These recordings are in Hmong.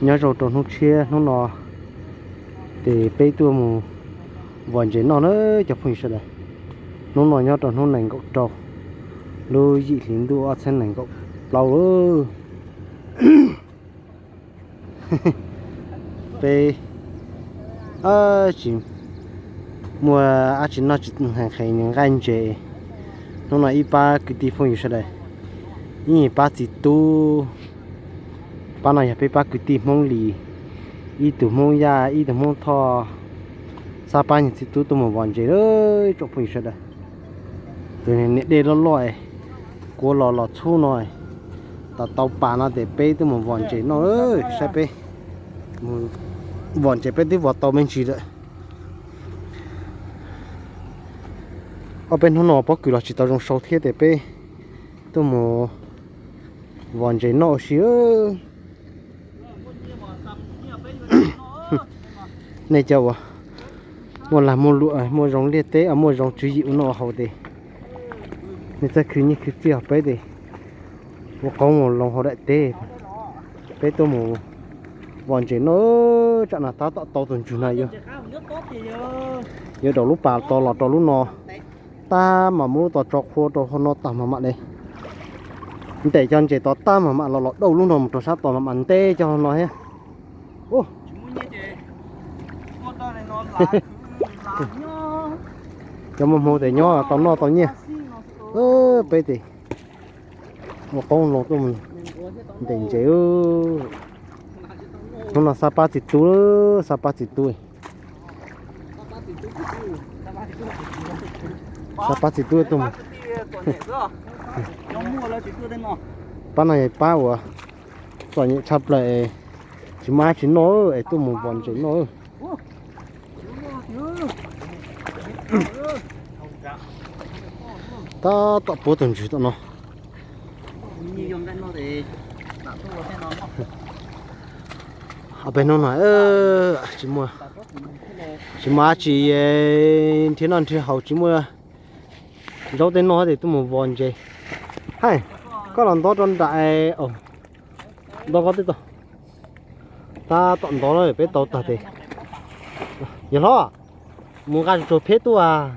Nyob zoo rau hnub tshiab hnub no ces peb tuaj mus vom ntses noj na cov phooj ywg sawv daws. Hnub no nyob rau hnub nees nkaum rau lub yim hli ntuj ob txhiab nees nkaum plaub lawm. Peb tsis muaj dab tsi noj tsis nqhis nqaij ntses. Hnub no ib pab kwv tij phooj ywg sawv daws, ib pab txiv tub, pab no yog peb pab kwv tij Hmoob Lis, ib tug Hmoob Yaj ib tug Hmoob Thoj, xab pab niag txiv tub tuaj mus vom ntses lawm tsoom phooj ywg sawv daws. Tus niam dej loj loj, kuav los los txhub no, tom tau pas no ces peb tuaj mus vom ntses noj, saib peb mus vom ntses peb twb vom tau me ntsis lawm. Ob peb hnub no pob kws los tsis tau zoo sau thiab ces peb tuaj mus vom ntses noj ua si. Nej cov uas muaj lag muaj luam, muaj zoo liaj teb, muaj zoo tswv yim ua noj ua haus ces nej txawj khwv nyiaj khwv txiaj, peb ces ua qoob ua loo hauv daim teb. Peb tuaj mus vom ntses noj, tsam no tab tom tau tus ntswg no yuav, yuav daus lub pas tod los rau lub no, tab mam muab lub tod tso qhua rau hauv no tag mam mam li ntes cov ntses tod tab mam mam los los dauj lub no mus rau sab tod mam mam ntes cov hauv no thiab. Cov muaj hmoo ces nyob tau noj tau nyiaj. Peb ces ua qoob loo tuaj mus ntes ntses. Hnub no xab pab txiv tub, xab pab txiv tub, xab pab txiv tub tuaj mus. Pab no yog pab uas txom nyem tshaj plaws, tsis muaj dab tsi noj es tuaj mus vom ntses noj. Tab tom puab tus ntswg tom no. Ob peb hnub no tsis muaj, tsis muaj dab tsi, nrhiav noj nrhiav haus tsis muaj zaub tej noj ces tuaj mus vom ntses. Hais, koj los nto rau nram, nto koj tej tau. Tab tom nto na peb tau tag tes. Yawg hlob, mus nqa tsuag tsuag pheb tuaj.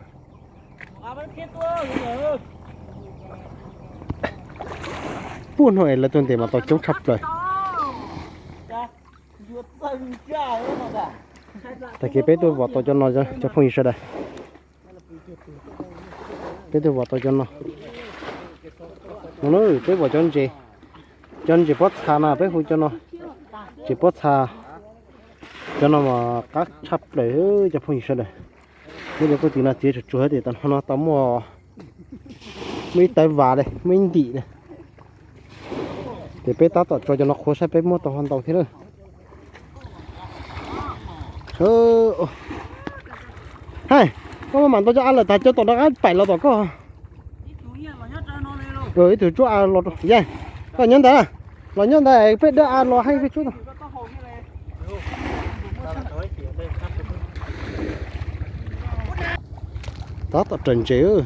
Puag no es lawv tuaj ntes mas tau coob tshaj plaws. Tag kis peb tuaj vom tau cov no cov phooj ywg sawv daws. Peb tuaj vom tau cov no. No peb vom cov ntses, cov ntses pob txha no peb hu cov no, ntses pob txha. Cov no mas qab tshaj plaws cov phooj ywg sawv daws. Muab cov koj tis no txiav tsuag tsuag tias tam no tau muaj, muaj ib tawv vas li, muaj ib ntim li. Ces peb tab tom tso cov no qhuav saib peb muab tau ho ntau thiab na. Hais, koj maj mam nto cov av lawm tas cov tom rov qab paim los tom koj. Ib tug tsuab av los, koj nyob ntawd, los nyob ntawd peb dawb av los hais peb tsuab. Tab tom raws ntses.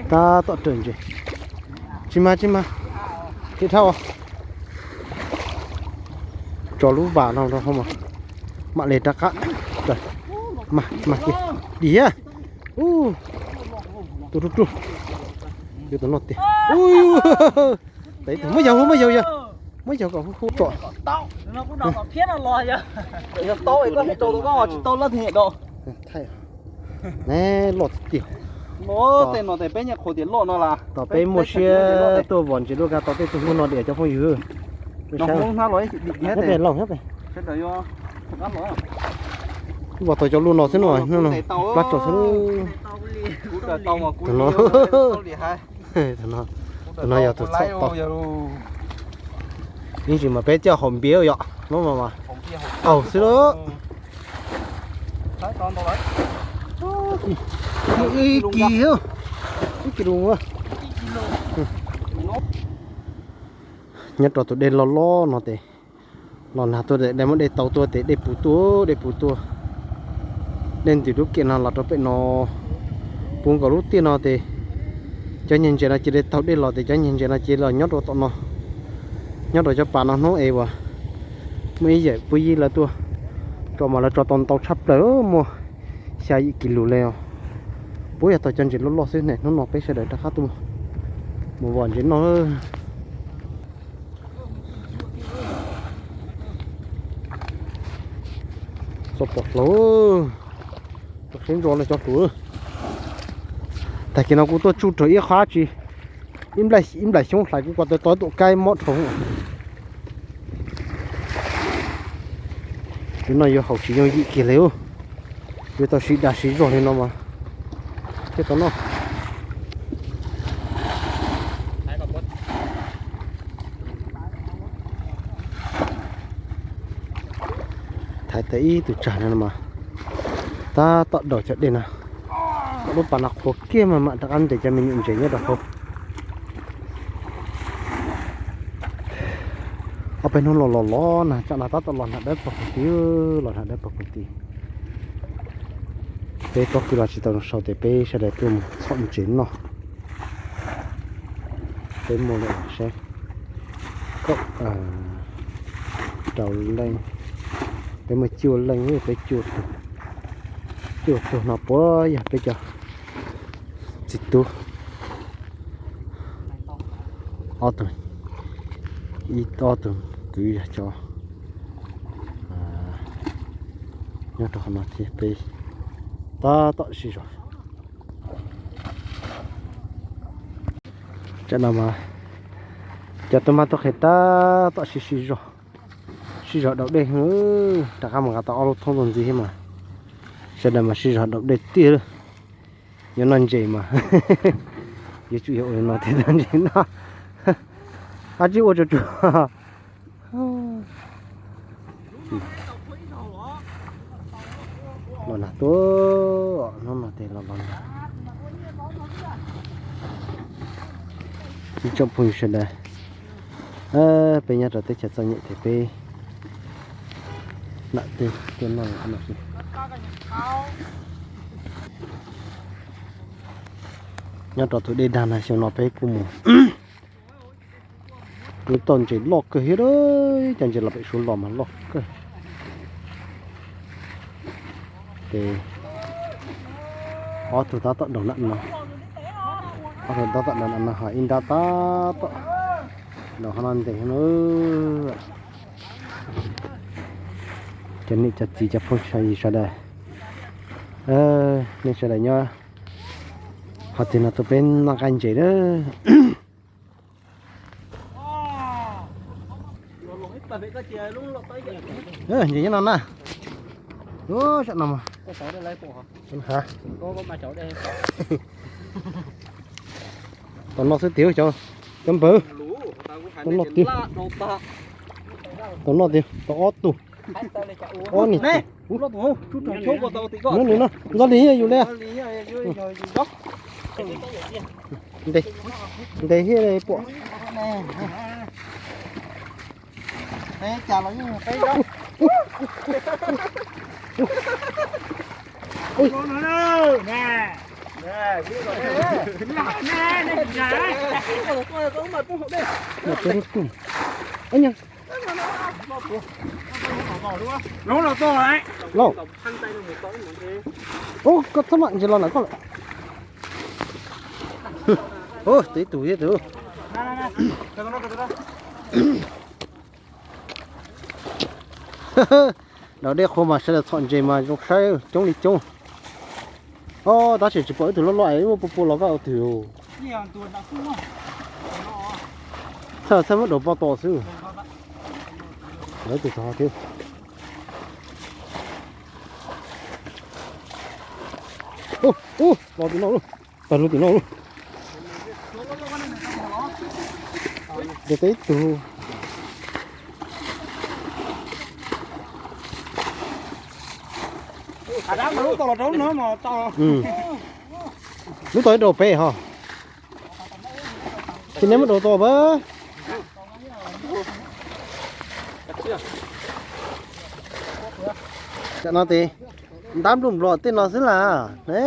Tab tom raws ntses. Tsis mas, tsis mas, tsis dhau. Tso lub vas no rau hauv mas, mam li rov qab. Mas, mas, dim thiab. Tus rub rub. Yuav tus no tiag. Muab yaug, muab yaug, yog muab yaug kom hub hub tso. Thaij, ne loj tiag tiag. Tom peb muaj siab tuaj vom ntses luaj kag tau tej tug lub no diam cov phooj ywg. Nyob pem laus nyob pem. Vom tau cov lub no xwb no, plab tso xwb. Tus no, tus no yog tus txhaum tau. Ib ntsis mas peb coj haus npias yom, hnub no mas haus xwb lawm. Ib kis, ib kis lus. Nyob rau tus dej loj loj no ces los nag tuaj, dej muab dej tau tuaj ces dej puv tuaj, dej puv tuaj. Dej ntws lub kiam no los rau pem no, puv nkaus lub tiaj no ces cov nyuag ntses no cia li taug dej los ces cov nyuag ntses no cia li los nyob rau tom no. Nyob rau cov pas no hnub es uas muaj ib yawm pub yib lawv tuaj tso mas lawv tso tau ntau tshaj plaws, muaj xya yim kis lus li os. Puab yog tau cov ntses loj loj xwb ne. Hnub no peb sawv daws rov qab tuaj mus vom ntses noj. Txoj pom hlauv, txoj siab ntso no cov hlauv. Tag kis no kuv tuaj tsuj rau ib qho dab tsi, ib nplaim xyoob hlais kuv ko taw to tuam kaib mob dhau. Tus no yuav haum tsis yooj yim kiag li. Yuav tau siv dag siv zog li no mas thiaj tau noj. Thaiv tau ib tug tsag no mas tab tom daus cov dej no. Lub pas no qhuav kiag mas mam rov qab ntes cov me nyuam ntses nyob rau hauv. Ob peb hnub los los los na, tsam no tab tom los hnav dawb paug pug tid, los hnav dawb paug pug tid. Peb pob kws los tsis tau zoo sau ces peb sawv daws tuaj mus txhom ntses noj. Peb muaj li saib, kaum rau leej, peb muaj cuaj leej, peb cuaj tug, cuaj tug no puas yog peb cov txiv tub. Ob tug, ib ob tug kwv yog cov nyob rau qhov no thiab peb tab tom sib zog. Tam no mas cov tub mab tub qhe tab tom sib sib zog, sib zog daus dej. Rov qab mus nqa tau ob lub thoob tuaj ntxiv thiab mas sawv daws mas sib zog daus dej tiag. Yuav noj ntses mas yuav tsum yog ua li no thiaj tau ntses noj. Ab tsis ua tsuag tsuag. Los nag tuaj, hnub no tes los los nag. Ib tsoom phooj ywg sawv daws, peb nyob rau teb chaws txom nyem ces peb nam tej tuaj noj no xwb. Nyob rau tus dej dag no xyoo no peb kuj mus Kuv tau ntses loj kawg thiab, cov ntses los pem Suav los mas loj kawg. Ces ob tug tab tom daus nram no, ob tug tab tom daus nram no, ho ib nrab tab tom daus qhov no ntes no. Cov niam cov txiv cov phooj ywg sawv daws, nej sawv daws nyob qhov twg no tuaj peb noj nqaij ntses na. Ntses nyob no na. Ub, saum no mas. Tau noj xwb tiag cov, cov npawg. Tau noj tiag. Tau noj tiag, tau ob tug. Ob niag. Nyob nim no ntxog li yus li. Ntes, ntes thiaj li pom. Lauj, ub, koj txhob mam ntses los ntawm koj lawm. Ub, tib tug thiab tus. Daus dej qhuav mas sawv daws txhom ntses mas zoo saib coob li coob. Ob, tab sis tsis pom ib tug loj loj es ua pua pua los vaj ua twg. Txhawj txhawj muab daus pov tom xwb. Lawv tus tod thiab. Ub, ub, los tim no lauj, pawg lug tim no lauj. Ces teb tug. Lub tod ib daus pem ho. Ces neb muab daus tau pab. Tam no ces ntab npluj nplom tej no xwb las ne.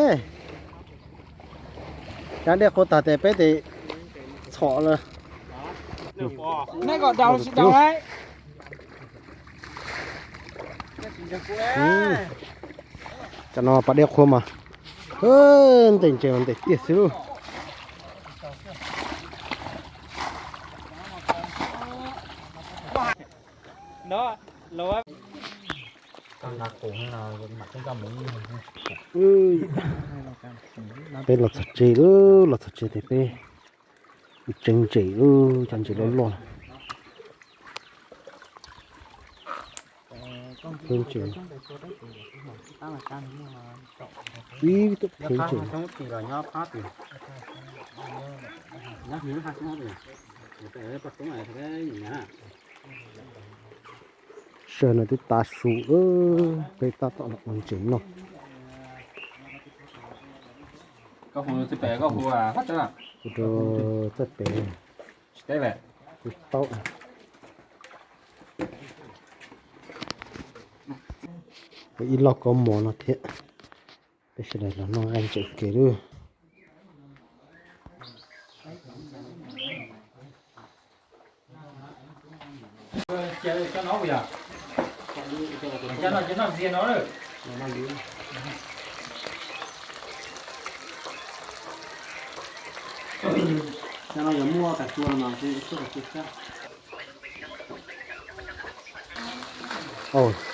Cov dej qhuav tag tes peb tes txhom lawm. Cov no pas dej qhua mas ntev ntses mas ntev tiag xwb lauj. Peb los txog tsev lauj, los txog tsev ces peb tseev ntses lauj, cov ntses loj loj. Peb ntses, ib tug peb ntses. Sawv no twb tav su, peb tab tom los ua ntses noj. Kuv rau txawj pem, kuv taub. Ib loj kaub mov no thiab. Peb sawv daws los noj nqaij ntses ua ke lauj. Ua